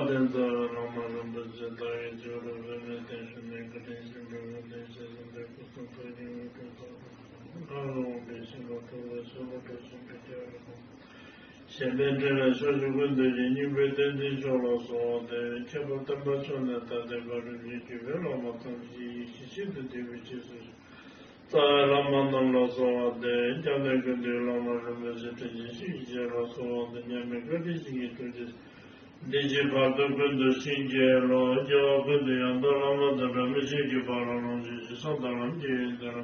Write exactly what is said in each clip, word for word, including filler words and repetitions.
བསྟན་རྩ་བའི་བླ་མ་རིན་པོ་ཆེ་བདག་གི་རྒྱུད་ལ་འོད་མའི་གདན་ཞུགས་ནས་བཀའ་དྲིན་ཆེན་པོའི་དབུ་འདུན་ཞེས་གསུངས་པའི་སྐུ་གསུང་ཐུགས་ཀྱི་དངོས་གྲུབ་ཐོབ་པ། གང་ལ་འོངས་པའི་ཞིང་ཁམས་ཐོབ་པའི་ཆོས་སྐུ་དྲུག་ཞིང་དུ་སྐྱེ་བ་དང་། གཞན་ཕན་འབྲེལ་བའི་ཕྱོགས་བཅུ་ཀུན་ཏུ་ཡིད་གཉིས་པོའི་བསྟན་འཛིན་མཆོག་ལ་གསོལ་བ་འདེབས། ཁྱད་པར་སྟོན་པ་མཆོག་ནས་ད་ལྟའི་བར་དུ་བརྒྱུད་པའི་བླ་མ་ཐམས་ཅད་ཡེ་ཤེས་ཤིན་ཏུ་བདེ་བའི་རྗེས་སུ། རྩ་བའི་བླ་མ་རྣམས་ལ་གསོལ་བ་འདེབས། སྐྱབས་གནས་ཀུན་འདུས་བླ་མ་རིན་པོ་ཆེ་དྲིན་ཅན་ཞིག་གི་རྗེས་ལ་གསོལ་བ་འདེབས། མཉམ་མེད་བཀའ་དྲིན་ཅན་གྱི་ཐུགས་རྗེས། འདི་ཕྱི་བར་དོ་ཀུན་ཏུ་བྱིན་གྱིས་རློབས། སྐྱེ་བ་ཀུན་ཏུ་ཡང་དག་བླ་མ་དང་འབྲལ་མི་ཤེས་ཀྱི་བར་ལ་ལོངས་སྤྱོད་ཀྱི་ས་དང་ལམ་གྱི་ཡོན་ཏན་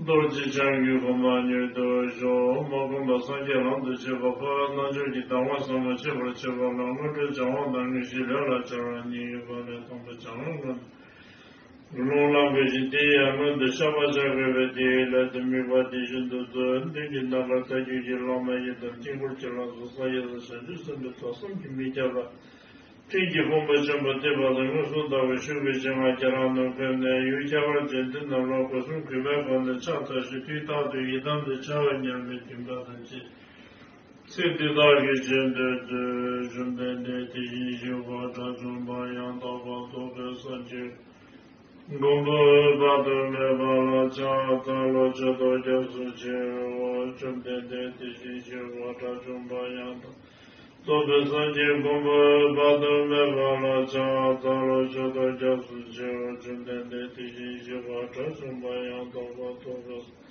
རྡོ་རྗེ་འཆང་གི་གོ་འཕང་མྱུར་ཐོབ་ཤོག་མ་འོངས་པ་སངས་རྒྱས་ལམ་དུ་བྱེད་པ་འཕགས་པའི་རྣལ་འབྱོར་གྱི་གདམས་ངག་ཟབ་མོ་འཆད་པར་བྱེད་པ་ལ་སྔོན་འགྲོའི་སྦྱང་བ་དང་དངོས་གཞིའི་ལས་ལ་སྦྱར་བ་གཉིས་ཡོད་པ་ལས། དང་པོ་སྦྱང་བའི་སྔོན་དུ། རླུང་ལངས་པའི་གཞི་དེ་ཡང་སྔོན་དུ་བཤགས་པ་བྱ་དགོས་པས། དེའི་སླད་དུ་དམིགས་པ་དེ་བཞིན་དུ་མཛོད། མདུན་གྱི་ནམ་མཁར་མཐའ་དཀྱིལ་གྱི་ལྷ་མ་ཡིན་དང་དཀྱིལ་འཁོར་གྱི་ལྷ་ཚོགས་སངས་རྒྱས་དང་བྱང་ཆུབ་སེམས་དཔའི་ཚོགས་བསམ་གྱིས་མི་ཁྱབ་པ། སྤྲིན་གྱི་ཕུང་པོ་ཆེན་པོ་གཏིབས་པ་དང་མངོན་སུམ་ལྟ་བུར་བཞུགས་པའི་ཞིང་ཁམས་ཁྱེད་རང་རྣམས་ཀུན་ནས་ཡུལ་ཁྱད་པར་ཅན་འདི་རྣམས་ལ་སྒོ་གསུམ་གུས་པའི་སྒོ་ནས་ཕྱག་འཚལ་ཞིང་དུས་རྟག་ཏུ་ཡི་དམ་དུ་བྱ་བའི་ཉམས་ལེན་སྦྱིན་པ་དང་བཅས། ཚིག་འདི་དག་གིས་རྗེས་ཟློས་མཛོད། བཅོམ་ལྡན་འདས་དེ་བཞིན་གཤེགས་པ་དགྲ་བཅོམ་པ་ཡང་དག་པར་རྫོགས་པའི་སངས་རྒྱས་མགོན་པོ་དཔག་ཏུ་མེད་པ་ལ་ཕྱག་འཚལ་ལོ། མཆོད་དོ་སྐྱབས་སུ་མཆིའོ། བཅོམ་ལྡན་འདས་དེ་བཞིན་གཤེགས་པ་དགྲ་བཅོམ་པ་ཡང་དག་རྫོགས་པའི་སངས་རྒྱས་མགོན་པོ་དཔག་ཏུ་མེད་པ་ལ་ཕྱག་འཚལ་ལོ། མཆོད་དོ་སྐྱབས་སུ་མཆིའོ། བཅོམ་ལྡན་འདས་དེ་བཞིན་གཤེགས་པ་དགྲ་བཅོམ་པ་ཡང་དག་པར་རྫོགས་པའི་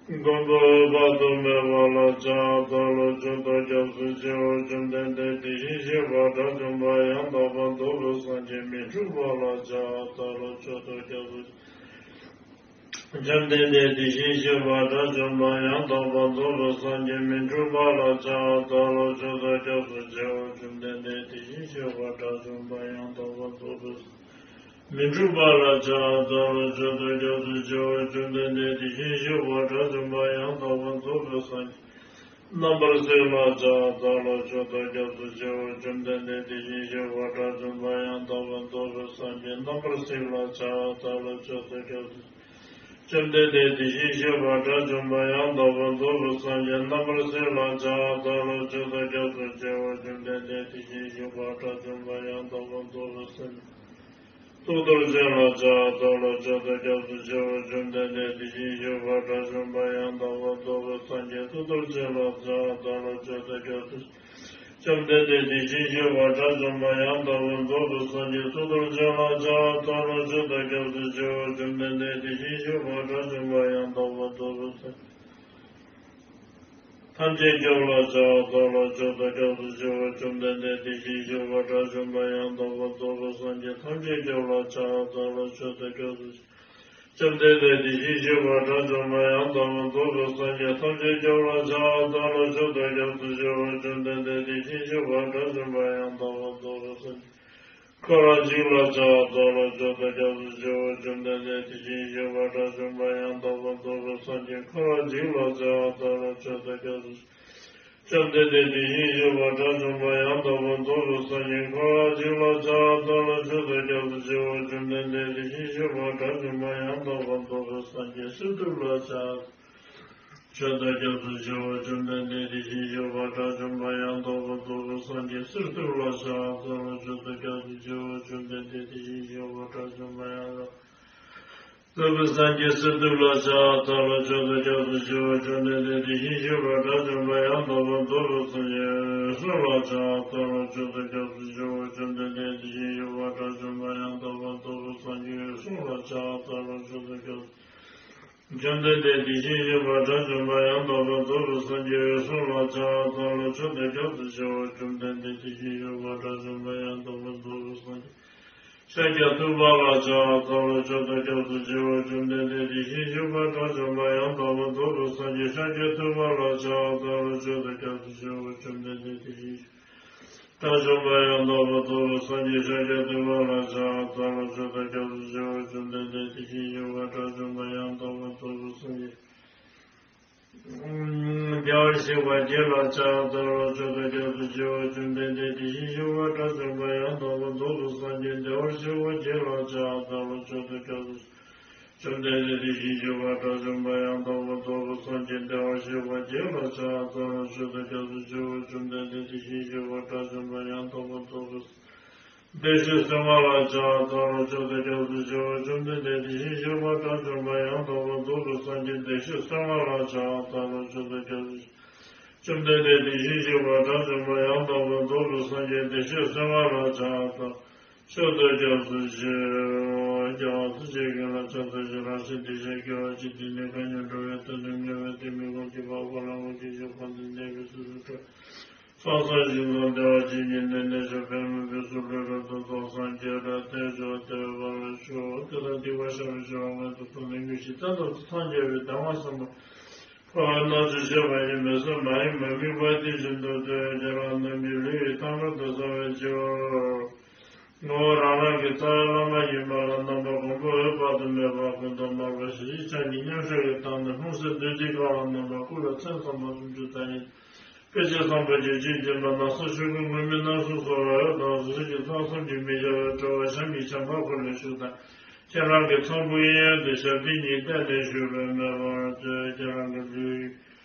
མགོན་པོ་དཔག་ཏུ་མེད་པ་ལ་ཕྱག་འཚལ་ལོ། མཆོད་དོ་སྐྱབས་སུ་མཆིའོ། བཅོམ་ལྡན་འདས་དེ་བཞིན་གཤེགས་པ་དགྲ་བཅོམ་པ་ཡང་དག་པར་རྫོགས་པའི་སངས་རྒྱས་མི་འཁྲུགས་པ་ལ་ཕྱག་འཚལ་ལོ། མཆོད་དོ་སྐྱབས་སུ་མཆིའོ། བཅོམ་ལྡན་འདས་དེ་བཞིན་གཤེགས་པ་དགྲ་བཅོམ་པ་ཡང་དག་པར་རྫོགས་པའི་སངས་རྒྱས་མི་འཁྲུགས་པ་ལ་ཕྱག་འཚལ་ལོ། མཆོད་དོ་སྐྱབས་སུ་མཆིའོ། བཅོམ་ལྡན་འདས་དེ་བཞིན་གཤེགས་པ་དགྲ་བཅོམ་པ་ཡང་དག་པར་རྫོགས་པའི་མི་འཁྲུགས་པ་ལ་ཕྱག་འཚལ་ལོ། མཆོད་དོ་སྐྱབས་སུ་མཆིའོ། བཅོམ་ལྡན་འདས་དེ་བཞིན་གཤེགས་པ་དགྲ་བཅོམ་པ་ཡང་དག་པར་རྫོགས་པའི་སངས་རྒྱས་རྣམ་པར་གཟིགས་ལ་ཕྱག་འཚལ་ལོ། མཆོད་དོ་སྐྱབས་སུ་མཆིའོ། བཅོམ་ལྡན་འདས་དེ་བཞིན་གཤེགས་པ་དགྲ་བཅོམ་པ་ཡང་དག་པར་རྫོགས་པའི་སངས་རྒྱས་རྣམ་པར་གཟིགས་ལ་ཕྱག་འཚལ་ལོ། མཆོད་དོ་སྐྱབས་སུ། བཅོམ་ལྡན་འདས་དེ་བཞིན་གཤེགས་པ་དགྲ་བཅོམ་པ་ཡང་དག་པར་རྫོགས་པའི་སངས་རྒྱས་རྣམ་པར་གཟིགས་ལ་ཕྱག་འཚལ་ལོ། མཆོད་དོ་སྐྱབས་སུ་མཆིའོ། བཅོམ་ལྡན་འདས་དེ་བཞིན་གཤེགས་པ་དགྲ་བཅོམ་པ་ཡང་དག་པར་རྫོགས་པའི་སངས་རྒྱས་གཙུག་ཏོར་ཅན་ལ་ཕྱག་འཚལ་ལོ། མཆོད་དོ་སྐྱབས་སུ་མཆིའོ། བཅོམ་ལྡན་འདས་དེ་བཞིན་གཤེགས་པ་དགྲ་བཅོམ་པ་ཡང་དག་པར་རྫོགས་པའི་སངས་རྒྱས་གཙུག་ཏོར་ཅན་ལ་ཕྱག་འཚལ་ལོ། མཆོད་དོ་སྐྱབས་སུ། བཅོམ་ལྡན་འདས་དེ་བཞིན་གཤེགས་པ་དགྲ་བཅོམ་པ་ཡང་དག་པར་རྫོགས་པའི་སངས་རྒྱས་གཙུག་ཏོར་ཅན་ལ་ཕྱག་འཚལ་ལོ། མཆོད་དོ་སྐྱབས་སུ་མཆིའོ། བཅོམ་ལྡན་འདས་དེ་བཞིན་གཤེགས་པ་དགྲ་བཅོམ་པ་ཡང་དག་པར་རྫོགས་པའི་སངས་རྒྱས་ཐམས་ཅད་སྐྱོབ་པ་ལ་ཕྱག་འཚལ་ལོ། མཆོད་དོ་སྐྱབས་སུ་མཆིའོ། བཅོམ་ལྡན་འདས་དེ་བཞིན་གཤེགས་པ་དགྲ་བཅོམ་པ་ཡང་དག་པར་རྫོགས་པའི་སངས་རྒྱས་ཐམས་ཅད་སྐྱོབ་པ་ལ་ཕྱག་འཚལ་ལོ། མཆོད་དོ་སྐྱབས་སུ་མཆིའོ། བཅོམ་ལྡན་འདས་དེ་བཞིན་གཤེགས་པ་དགྲ་བཅོམ་པ་ཡང་དག་པར་རྫོགས་པའི་སངས་རྒྱས་ཐམས་ཅད་སྐྱོབ་པ་ལ་ཕྱག་འཚལ་ལོ། མཆོད་དོ་སྐྱབས་སུ་མཆིའོ། བཅོམ་ལྡན་འདས་དེ་བཞིན་གཤེགས་པ་དགྲ་བཅོམ་པ་ཡང་དག་པར་རྫོགས་པའི་སངས་རྒྱས་འཁོར་བ་འཇིག་ལ་ཕྱག་འཚལ་ལོ། མཆོད་དོ་སྐྱབས་སུ་མཆིའོ། བཅོམ་ལྡན་འདས་དེ་བཞིན་གཤེགས་པ་དགྲ་བཅོམ་པ་ཡང་དག་པར་རྫོགས་པའི་སངས་རྒྱས་འཁོར་བ་འཇིག་ལ་ཕྱག་འཚལ་ལོ། མཆོད་དོ་སྐྱབས་སུ། བཅོམ་ལྡན་འདས་དེ་བཞིན་གཤེགས་པ་དགྲ་བཅོམ་པ་ཡང་དག་པར་རྫོགས་པའི་སངས་རྒྱས་འཁོར་བ་འཇིག་ལ་ཕྱག་འཚལ་ལོ། མཆོད་དོ་སྐྱབས་སུ་མཆིའོ། བཅོམ་ལྡན་འདས་དེ་བཞིན་གཤེགས་པ་དགྲ་བཅོམ་པ་ཡང་དག་པར་རྫོགས་པའི་སངས་རྒྱས་གསེར་ཐུབ་ལ་ཕྱག་མཆོད་དོ་སྐྱབས་སུ་མཆིའོ། བཅོམ་ལྡན་འདས་དེ་བཞིན་གཤེགས་པ་དགྲ་བཅོམ་པ་ཡང་དག་པར་རྫོགས་པའི་སངས་རྒྱས་གསེར་ཐུབ་ལ་ཕྱག་འཚལ་ལོ། མཆོད་དོ་སྐྱབས་སུ་མཆིའོ། བཅོམ་ལྡན་འདས་དེ་བཞིན་གཤེགས་པ་དགྲ་བཅོམ་པ་ཡང་དག་རྫོགས་པའི་སངས་རྒྱས་གསེར་ཐུབ་ལ་ཕྱག་འཚལ་ལོ། མཆོད་དོ་སྐྱབས་སུ་མཆིའོ། བཅོམ་ལྡན་འདས་དེ་བཞིན་གཤེགས་པ་དགྲ་བཅོམ་པ་ཡང་དག་པར་རྫོགས་པའི་སངས་རྒྱས་འོད་སྲུང་ལ་ཕྱག་འཚལ་ལོ། མཆོད་དོ་སྐྱབས་སུ་མཆིའོ། བཅོམ་ལྡན་འདས་དེ་བཞིན་གཤེགས་པ་དགྲ་བཅོམ་པ་ཡང་དག་པར་རྫོགས་པའི་སངས་རྒྱས་འོད་སྲུང་ལ་ཕྱག་འཚལ་ལོ། མཆོད་དོ་སྐྱབས་སུ། བཅོམ་ལྡན་འདས་དེ་བཞིན་གཤེགས་པ་དགྲ་བཅོམ་པ་ཡང་དག་པར་རྫོགས་པའི་སངས་རྒྱས་འོད་སྲུང་ལ་ཕྱག་འཚལ་ལོ། མཆོད་དོ་སྐྱབས་སུ་མཆིའོ། བཅོམ་ལྡན་འདས་དེ་བཞིན་གཤེགས་པ་དགྲ་བཅོམ་པ་ཡང་དག་པར་རྫོགས་པའི་སངས་རྒྱས་ཤཱཀྱ་ཐུབ་པ་ལ་ཕྱག་འཚལ་ལོ། མཆོད་དོ་སྐྱབས་སུ་མཆིའོ། བཅོམ་ལྡན་འདས་དེ་བཞིན་གཤེགས་པ་དགྲ་བཅོམ་པ་ཡང་དག་པར་རྫོགས་པའི་སངས་རྒྱས་ཤཱཀྱ་ཐུབ་པ་ལ་ཕྱག་འཚལ་ལོ། མཆོད་དོ་སྐྱབས་སུ་མཆིའོ། བཅོམ་ལྡན་འདས་དེ་བཞིན་གཤེགས་དགྲ་བཅོམ་པ་ཡང་དག་པར་རྫོགས་པའི་སངས་རྒྱས་ཤཱཀྱ་ཐུབ་པ་ལ་ཕྱག་འཚལ་ལོ། མཆོད་དོ་སྐྱབས་སུ་མཆིའོ། བཅོམ་ལྡན་འདས་དེ་བཞིན་གཤེགས་པ་དགྲ་བཅོམ་པ་ཡང་དག་པར་རྫོགས་པའི་སངས་རྒྱས་བདེ་བར་གཤེགས་པ་བརྒྱད་ལ་ཕྱག་འཚལ་ལོ། མཆོད་དོ་སྐྱབས་སུ་མཆིའོ། བཅོམ་ལྡན་འདས་དེ་བཞིན་གཤེགས་པ་དགྲ་བཅོམ་པ་ཡང་དག་པར་རྫོགས་པའི་སངས་རྒྱས་བདེ་བར་གཤེགས་པ་བརྒྱད་ལ་ཕྱག་འཚལ་ལོ། མཆོད་དོ་སྐྱབས་སུ་མཆིའོ། བཅོམ་ལྡན་འདས་དེ་བཞིན་གཤེགས་པ་དགྲ་བཅོམ་པ་ཡང་དག་པར་རྫོགས་པའི་སངས་རྒྱས་བདེ་བར་གཤེགས་པ་རྒྱལ་ལ་ཕྱག་འཚལ་ལོ། མཆོད་དོ་སྐྱབས་སུ་མཆིའོ། བཅོམ་ལྡན་འདས་དེ་བཞིན་གཤེགས་པ་དགྲ་བཅོམ་པ་ཡང་དག་པར་རྫོགས་པའི་བདེ་གཤེགས་སེམས་དཔའ་ལ་ཕྱག་འཚལ་ལོ། མཆོད་དོ་སྐྱབས་སུ་མཆིའོ། བཅོམ་ལྡན་འདས་དེ་བཞིན་གཤེགས་པ་དགྲ་བཅོམ་པ་ཡང་དག་པར་རྫོགས་པའི་སངས་རྒྱས་བདེ་གཤེགས་སེམས་དཔའ་ལ་ཕྱག་འཚལ་ལོ། མཆོད་དོ་སྐྱབས་སུ་མཆིའོ། བཅོམ་ལྡན་འདས་དེ་བཞིན་གཤེགས་པ་དགྲ་བཅོམ་པ་ཡང་དག་པར་རྫོགས་པའི་སངས་རྒྱས་བདེ་གཤེགས་སེམས་དཔའ་ལ་ཕྱག་འཚལ། མཆོད་དོ་སྐྱབས་སུ་མཆིའོ། རྒྱལ་བ་སྲས་བཅས་ཀུན་ལ་ཕྱག་འཚལ་ཞིང་། རང་གཞན་དེ་བཞིན་དགེ་བ་ཇི་སྙེད་ཡོད་པ་དེ་དག་ནི་ངེས་པར་འདུན་པའི་སྒོ་ནས་ཕ་བོང་ཁ་ལ་འོག་གི་ཞིང་ཁམས་དང་ནས་པའི་སོ་སོ་ཁྲོད་ཕྱག་འཚལ་ཞིང་དང་བདེ་བ་ཇི་སྙེད་ནས་ནས་ཤོག་པད་མོ་འབུལ་སོགས་ལྷུན་གྲུབ་ཏུ་རྫོགས་སངས་རྒྱས་པ་དེ་མཆོག་ཐོབ་པར་ཤོག་དེ་དག་སྡིག་པ་བཤགས་པའི་ཕྱིར་བསྔོས་ཏེ་བསོད་ནམས་ཀྱི་ཤིང་རྟ་ལྟ་བུ་སངས་རྒྱས་པའི་གདམས་ངག་གསན་པ། འཕོ་བའི་རྣལ་འབྱོར་སྤྱད་པ་ཡིས་མི་ཟད་མ་ཡིན་པ་དམིགས་པ་དེ་བཞིན་དུ་ཐོས། ཁྱེད་རང་རྣམས་ཀྱི་ལུས་ཡིད་ཐམས་ཅད་དུ་གསལ་བར་བྱའོ། ངོ་བོ་རང་རང་གི་རྩ་བའི་བླ་མ་ཡིན་པ་ལ་རྣམ་པ་མགོན་པོ་འོད་དཔག་ཏུ་མེད་པ་ཀུན་ཏུ་འཕགས་པ་ཞི་བྱེད་ཕྱག་གཉིས་མཉམ་བཞག་གི་སྟེང་ནས་ལྷུང་བཟེད་རྡོ་རྗེའི་སྒང་ལ་རྣམ་པ་སྐུ་ལ་མཚན་བསམ་པ་སུམ་ཅུ་རྩ་གཉིས། དཔེ་བྱད་བཟང་པོ་བརྒྱད་ཅུས་བརྒྱན་པ་ནམ་མཁའ་ཆོས་སྐུ་མངོན་མིན་སྣང་གསུམ་གསལ་བའི་འོད་དང་ཟེར་གྱི་ཚོགས་གསུམ་གྱིས་མི་ཁྱབ་པའི་སྤྲོ་བ་ཞབས་གཉིས་བྱམས་པ་འཁོར་ལོས་བཞུགས་དང་། ཁྱེད་རང་གི་ཚངས་བུག་གཡས་གཡོན་དུ་ཞབས་རྡུལ་གཉིས་བསྟན་ནས་བཞུགས་པས་མོས་པར་མཛོད། ཁྱེད་རང་གི་ལུས་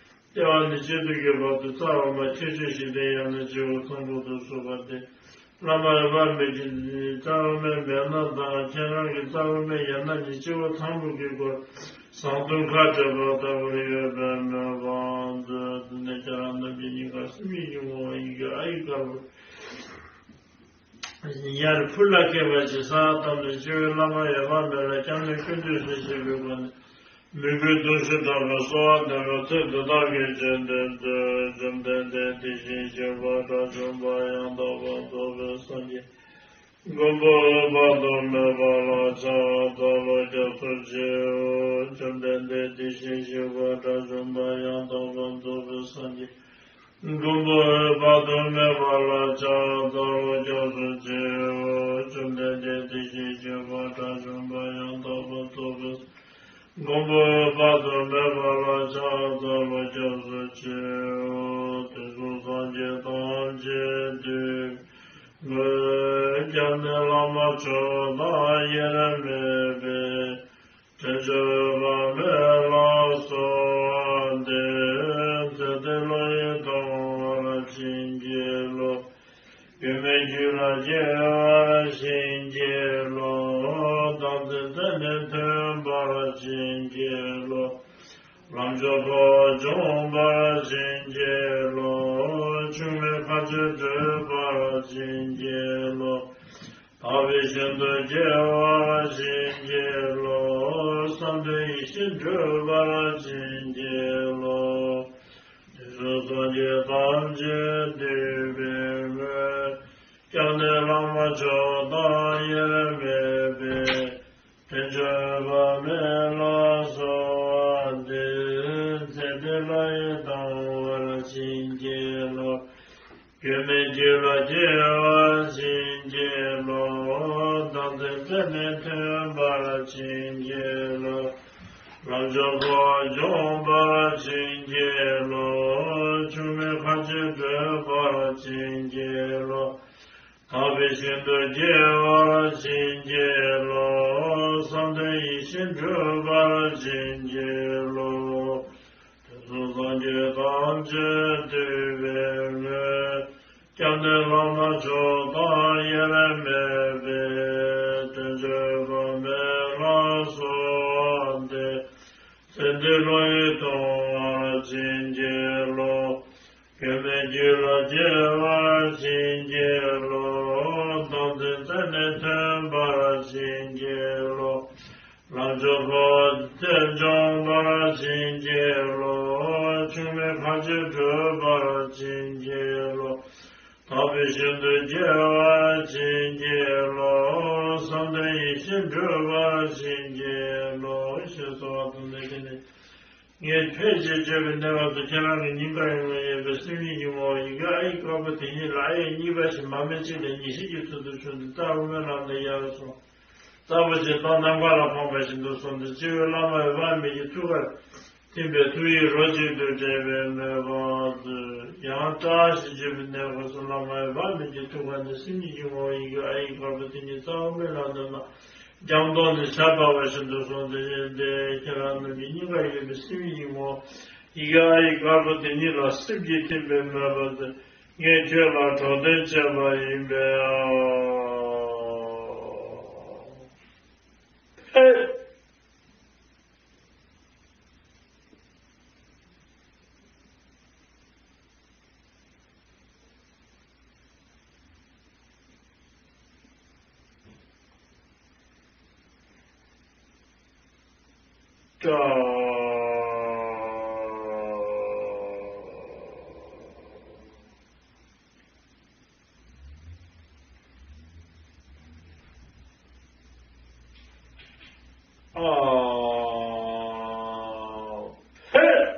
ལྟེ་བ་ནས་གཅིག་ཏུ་གྱུར་བར་དུ་རྩ་འོག་མ་ཁྱེར་ཤོག་ཞིང་དེ་ཡང་ན་སྤྱི་བོ་ཚངས་བུག་ཏུ་ཟུག་པ་སྟེ། བླ་མ་འོད་དཔག་མེད་ཀྱི་རྩ་འོག་མའི་མེ་ལྷ་དང་། ཁྱེད་རང་གི་རྩ་འོག་མའི་ཡ་རྣག་གཉིས་སྤྱི་བོ་ཚངས་བུག་གི་སྒོར་ཟངས་མདོག་ཁ་བྲལ་བ་ལྟ་བུར་ཡོད་པས་མོས་པ་མཛོད། དེ་ནས་ཁྱེད་རང་རྣམས་ཀྱི་སྙིང་གར་སེམས་ཉིད་ཀྱི་ངོ་བོ་ཡི་གེ་ཨ་ཡིག་དཀར་པོ་ཡར་ཕུལ་ལ་ཁད་པ་ཅིག་གསལ་བཏབ་ནས་སྤྱི་བོའི་བླ་མ་འོད་དཔག་མེད་ལ་སྐྱབས་གནས་ཀུན་འདུས་སུ་བཞེས་པའི་སྒོ་ནས། མོས་གུས་གདུང་ཤུགས་དྲག་པོས་གསོལ་བ་འདེབས་པའི་ཚེ་འདི་དག་གི་རྗེས་ཟློས་མཛོད། བཅོམ་ལྡན་འདས་དེ་བཞིན་གཤེགས་པ་དགྲ་བཅོམ་པ་ཡང་དག་པར་རྫོགས་པའི་སངས་རྒྱས་མགོན་པོ་འོད་དཔག་ཏུ་མེད་པ་ལ་ཕྱག་འཚལ་ལོ། སྐྱབས་སུ་མཆིའོ། བཅོམ་ལྡན་འདས་དེ་བཞིན་གཤེགས་པ་དགྲ་བཅོམ་པ་ཡང་དག་པར་རྫོགས་པའི་སངས་རྒྱས་མགོན་པོ་འོད་དཔག་ཏུ་མེད་པ་ལ་ཕྱག་འཚལ་ལོ། སྐྱབས་སུ་མཆིའོ། བཅོམ་ལྡན་འདས་དེ་བཞིན་གཤེགས་པ་དགྲ་བཅོམ་པ་ཡང་དག་པར་རྫོགས་པའི་མགོན་པོ་འོད་དཔག་ཏུ་མེད་པ་ལ་ཕྱག་འཚལ་ལོ། སྐྱབས་སུ་མཆིའོ། དུས་གསུམ་སངས་རྒྱས་ཐམས་ཅད་འདུས་པའི་དངོས། སྐྱབས་གནས་བླ་མ་མཆོག་དང་དབྱེར་མེད་པའི། དོན་བྱེད་པ་མེད་ལ་གསོལ་བ་འདེབས། ཚེ་འདི་བློ་ཡིས་གཏོང་བར་བྱིན་གྱིས་རློབས། སྒྱུ་མའི་རྒྱུད་ལ་སྐྱེ་བར་བྱིན་གྱིས་རློབས། བདག་འཛིན་རྩད་ནས་ཐོན་པར་བྱིན་གྱིས་རློབས། ལམ་མཆོག་འཕོ་བ་འབྱོངས་པར་བྱིན་གྱིས་རློབས། ཆུང་མའི་ཁ་རྗེ་བགྲོད་པར་བྱིན་གྱིས་རློབས། དག་པའི་ཞིང་དུ་སྐྱེ་བར་བྱིན་གྱིས་རློབས། བསམ་དོན་ཡིད་བཞིན་འགྲུབ་པར་བྱིན་གྱིས་རློབས། དུས་གསུམ་སངས་རྒྱས་ཐམས་ཅད་འདུས་པའི་དངོས། སྐྱབས་གནས་བླ་མ་མཆོག་དང་དབྱེར་མེད་པའི། དོན་བྱེད་པ་མེད་ལ་གསོལ་བ་འདེབས། ཚེ་འདི་བློ་ཡིས་གཏོང་བར་བྱིན་གྱིས་རློབས། སྒྱུ་མའི་རྒྱུད་ལ་སྐྱེ་བར་བྱིན་གྱིས་རློབས། བདག་འཛིན་རྩད་ནས་ཐོན་པར་བྱིན་གྱིས་རློབས། ལམ་མཆོག་འཕོ་བ་འབྱོངས་པར་བྱིན་གྱིས་རློབས། ཆུང་མའི་ཁ་རྗེ་བགྲོད་པར་བྱིན་གྱིས་རློབས། དག་པའི་ཞིང་དུ་སྐྱེ་བར་བྱིན་གྱིས་རློབས། བསམ་དོན་ཡིད་བཞིན་འགྲུབ་པར་བྱིན་གྱིས་རློབས། དུས་གསུམ་སངས་རྒྱས་ཐམས་ཅད་འདུས་པའི་དངོས། སྐྱབས་གནས་བླ་མ་མཆོག་དང་དབྱེར་མེད་པའི། དོན་བྱེད་པ་མེད་ལ་གསོལ་བ་འདེབས། ཚེ་འདི་བློ་ཡིས་གཏོང་བར་བྱིན་གྱིས་རློབས། སྒྱུ་མའི་རྒྱུད་ལ་སྐྱེ་བར་བྱིན་གྱིས་རློབས། བདག་འཛིན་རྩད་ནས་ཐོན་པར་བྱིན་གྱིས་རློབས། ལམ་མཆོག་འཕོ་བ་འབྱོངས་པར་བྱིན་གྱིས་རློབས། ཆུང་མའི་ཁ་རྗེ་བགྲོད་པར་བྱིན་གྱིས་རློབས། དག་པའི་ཞིང་དུ་སྐྱེ་བར་བྱིན་གྱིས་རློབས། བསམ་དོན་ཡིད་བཞིན་འགྲུབ་པར་བྱིན་གྱིས་རློབས། ཞེས་གསོལ་བ་དང་ལྡན་ནས། ངས་ཕལ་ཆེར་བརྗོད་པའི་གནས་སྐབས་སུ་ཁྱེད་རང་གི་སྙིང་གར་ཡོང་བའི་སེམས་ཉིད་ཀྱི་ངོ་བོ་ཡི་གེ་ཨ་ཡིག་དཀར་པོ་དེ་ཉིད་ལ་ཨ་ཡིག་གཉིས་པ་ཞིག་མར་མེ་གཅིག་ལས་ཉེར་བཞི་གི་ཚུལ་དུ་བྱུང་སྟེ་རྩ་དབུ་མའི་ལམ་ནས་ཡར་སོང་། རྩ་བོ་ཆེ་མདོག་ནམ་མཁའ་ལ་འཕངས་པ་བཞིན་དུ་སོང་སྟེ་སྤྱི་བོའི་བླ་མ་འོད་དཔག་མེད་ཀྱི་ཐུགས་ཀར་ཐིམ་པས་ཐུགས་ཡིད་རོ་གཅིག་ཏུ་འདྲེས་པའི་མོས་པ་མཛོད། ཡང་བཀྲ་ཤིས་བརྗོད་པའི་གནས་སྐབས་སུ་བླ་མ་འོད་དཔག་མེད་ཀྱི་ཐུགས་ཀ་ནས་སེམས་ཉིད་ཀྱི་ངོ་བོ་ཡི་གེ་ཨ་ཡིག་དཀར་པོ་དེ་ཉིད་རྩ་དབུ་མའི་ལམ་དུ་མར་ སྦྱངས་དོན་ནི་ཆར་པ་བ་བཞིན་དུ་སོང་སྟེ། ཡིན་ཏེ་ཁྱེད་རང་རྣམས་ཀྱི་སྙིང་གར་ཡོད་པའི་སེམས་ཡིན་ངོ་། ཡི་གེ་ཨ་ཡི་དཀར་པོ་དེ་ཉིད་ལ་སེམས་ཀྱིས་ཐིམ་པས་མོས་པ་སྟེ། ངས་ཁྱོད་ལ་གྲོགས་དན་བྱས་པ་ཡིན་པས། ཨ། ཧེ། ཀྲ། ཨ། ཧེ།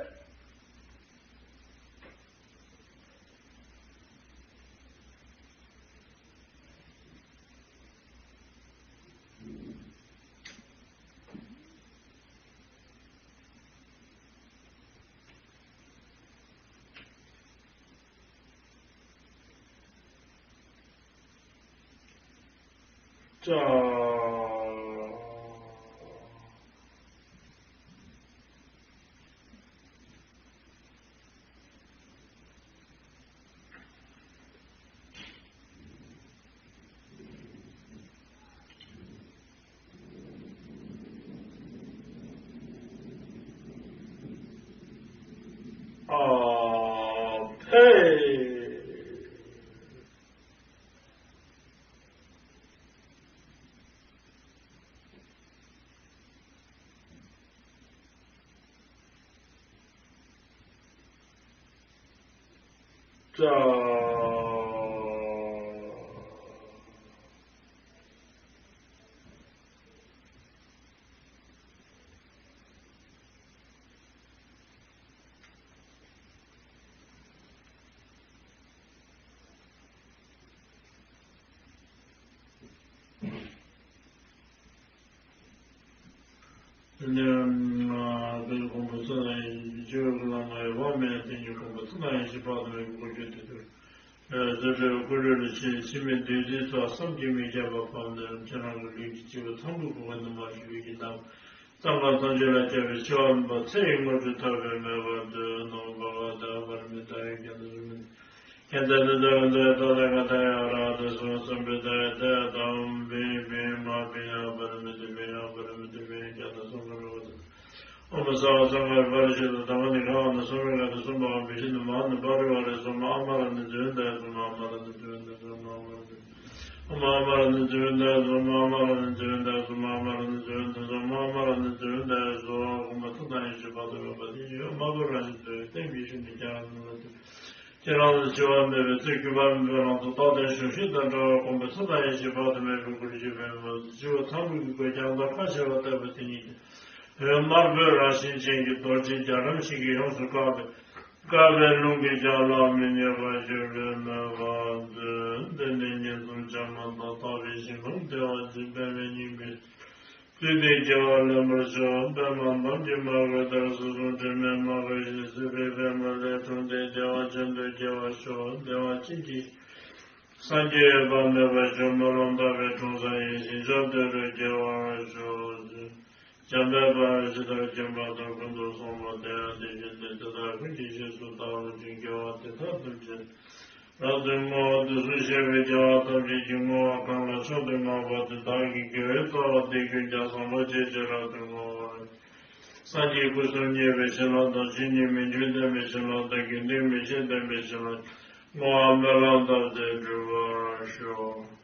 ཀྲ། ཨ་ཕེ། ཀྲ། དེ་ནས་དཔལ་མགོན་པོ་ཚེ་ལ་ཡི་ཆོས་ཀྱི་ལམ་ལ་ཡི་བ་མེད་དེ་ཉིད་མགོན་པོ་ཚེ་ལ་ཡི་ཞི་བ་དུ་མའི་གི་སྐུ་རྒྱུད་དེ་དུ། ཨ། རྫུ་འཕྲུལ་སྐུ་རྒྱུད་ལ་ཕྱིན། ཕྱི་མའི་བདུད་རྩི་ཚོགས་བསམ་གྱིས་མི་ཁྱབ་པ་བབས་ནས། ཁྱེད་རང་གི་ལུས་ཀྱི་སྤྱི་བོ་ཐང་པོའི་གུར་ཁ་ནས་མར་ཞུ་བའི་གི་ནམ། ཙམ་ཁ་ཐམས་ཅད་ལ་ཁྱབ་པའི་ཆེ་བ་མིན་པ་ཚེ་ཡི་དངོས་གྲུབ་ཐོབ་པའི་མོས་པ་མཛོད། ནོ། བྷ་ག་ཏ་པ་ར་མི་ཏ་ཡ་ཁྱད་དུ་གསུམ་མིན། ཁྱད་དུ་གསུམ་མིན་ཏ་ཡ་ཏ་ལ་ཀ་ཏ་ཡ་ར་ཏ་སུ་སམ་བི་ཏ་ཡ་ཏ་ཡ་དམ་བི་བི་མ་བི་ཡ་པ་ར་མི་ཏི་བི་ཡ་པ་ར་མི་ཏི་བི་ཡ་ཁྱད་དུ་གསུམ་ག་ར་བ་ཏ། ཨོཾ་སརྦ་སངས་རྒྱས་པ་ར་ཤི་ཏ་དྷརྨ་ནི་ག་ཨ་ན་སོ་མི་ག་ཏ་སུམ་བྷ་བ་བི་ཤི་ནི་མ་ཧ་ནི་པ་རི་ཝ་རེ་སོ་མ་ཨ་མ་ར་ནི་ཛི་བན་ཏ་ཡ་སོ་མ་ཨ་མ་ར་ནི་ཛི་བན་ཏ་ཡ་སོ་མ་ཨ་མ་ར་ནི། ཨོཾ་ཨ་མ་ར་ནི་ཛི་བན་ཏ་ཡ་སོ་མ་ཨ་མ་ར་ནི་ཛི་བན་ཏ་ཡ་སོ་མ་ཨ་མ་ར་ནི་ཛི་བན་ཏ་ཡ་སོ་མ་ཨ་མ་ར་ནི་ཛི་བན་ཏ་ཡ་སོ། མགོན་པོ་ཚེ་དང་ཡེ་ཤེས་དཔལ་དུ་མེད་པ་དེ་ཉིད་འོད་དམར་པོ་རང་བཞིན་དུ་བསྟན་པའི་ཤུལ་ནས་ཀྱང་ལ་དུ། ཁྱེད་རང་ལ་འཆི་བ་མེད་པའི་ཚེ་འགྱུར་བ་མེད་པའི་རང་དུ་རྟག་བརྟན་བྱང་ཆུབ་དང་འབྲེལ་བའི་མགོན་པོ་ཚེ་དང་ཡེ་ཤེས་དཔལ་དུ་མེད་པའི་སྐུ་རུ་བཞུགས་པའི་མོད། སྤྱི་བོ་ཐང་པོའི་གི་སྐུ་རྒྱང་ཐག་ཁ་བཞི་པ་བཏེགས་པ་དེ་ཉིད་ཀྱང་འོད་དམར་པོའི་རང་བཞིན་ཅན་གྱི་རྡོ་རྗེ་རྒྱ་གྲམ་བཞིན་གྱིས་ཡོངས་སུ་བཀབ་པས། བསྐལ་པའི་རླུང་གི་རྒྱ་ལ་མི་གནས་པར་བཞུགས་པའི་མོས་པ་མཛོད། དེ་ནས་གཉིས་འཛོམས་བྱམས་པ་དང་། དག་པའི་ཞིང་ཁམས་བདེ་བ་ཅན། པདྨའི་སྙིང་པོས་བརྒྱུད་དེ་རྒྱལ་བ་ལེན་པར་ཤོག་པདྨ་འབངས་ཀྱི་མ་གོས་དར་སོ་འཛིན། དྲི་མེད་མ་གོས་ཞལ་གཟིགས་པའི་པདྨ་ལས་འཁྲུངས་ཏེ། བདེ་བ་ཅན་དུ་སྐྱེ་བར་ཤོག་བདེ་བ་ཅན་གྱི་སངས་རྒྱས་འོད་དཔག་མེད་པ་ཞིག་སྨོན་ལམ་བཏབ་པས་འཁྲུངས་ས་ཡི་ཞིང་ཁམས་དེ་རུ་སྐྱེ་བར་ཤོག་འཇམ་དཔལ་དཔའ་བོས་ཇི་ལྟར་མཁྱེན་པ་དང་། ཀུན་ཏུ་བཟང་པོ་དེ་ཡང་དེ་བཞིན་ཏེ། དེ་དག་ཀུན་གྱི་རྗེས་སུ་བདག་སློབ་ཅིང་། དགེ་བ་འདི་དག་ཐམས་ཅད་རབ་ཏུ་བསྔོ། དེ་གསུངས་བཞེད་པའི་རྒྱལ་བ་ཐམས་ཅད་ཀྱི་བསྔོ་བ་གང་ལ་མཆོག་ཏུ་བསྔགས་པ་དེ་བདག་གི་དགེ་བའི་རྩ་བ་འདི་ཀུན་ཀྱང་བཟང་པོ་སྤྱོད་ཕྱིར་རབ་ཏུ་བསྔོ་བར། སངས་རྒྱས་སྐུ་གསུམ་བརྙེས་པའི་བྱིན་རླབས་དང་། ཆོས་ཉིད་མི་འགྱུར་བརྟན་པའི་བྱིན་རླབས་དང་། དགེ་འདུན་མི་ཕྱེད་བརྟན་པའི་བྱིན་རླབས། བསྔོ་བ་སྨོན་ལམ་བཏབ་སྟེ་འགྲུབ་པར་ཤོག